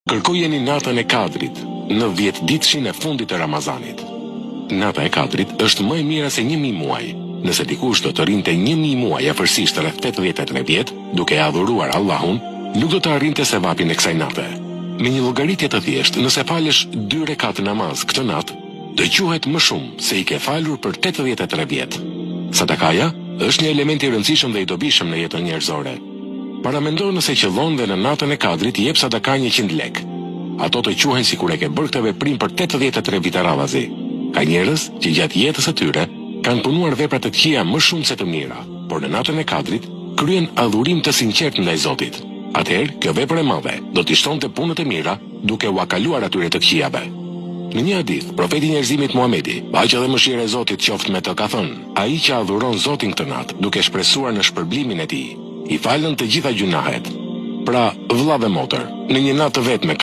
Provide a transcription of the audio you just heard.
Kërkojeni natën e Kadrit në dhjetëditëshin e fundit të Ramazanit. Nata e Kadrit është më e mira se 1000 muaj. Nëse dikush do të rrinte 1000 muaj afërsisht rreth 83 vjet, duke e adhuruar Allahun, nuk do të arrinte sevapin e kësaj nate. Me një llogaritje të thjeshtë, nëse falësh dy rekat namaz këtë natë, do quhet më shumë se i ke falur për 83 vjet. Sadakaja është një element i rëndësishëm dhe i dobishëm në jetën njerëzore. Paramendo nëse qëllon dhe në natën e Kadrit jep sadaka 100 lekë. Ato të quhen sikur e ke bërë këtë veprim për 83 vite radhazi. Ka njerëz që gjatë jetës së tyre kanë punuar vepra të këqija më shumë se të mira, por në natën e Kadrit kryen adhurim të sinqert ndaj Zotit. Atëherë, kjo vepër e madhe do t'i shtonte punët e mira duke ua kaluar atyre të këqijave. Në një hadith, profeti i njerëzimit Muhamedi, paqja dhe mëshira e Zotit qoftë me të, ka thënë: Ai që adhuron Zotin këtë natë, duke shpresuar në shpërblimin e tij, i falën të gjitha gjynahet. Pra, vëlla dhe motër, në një natë të vetme.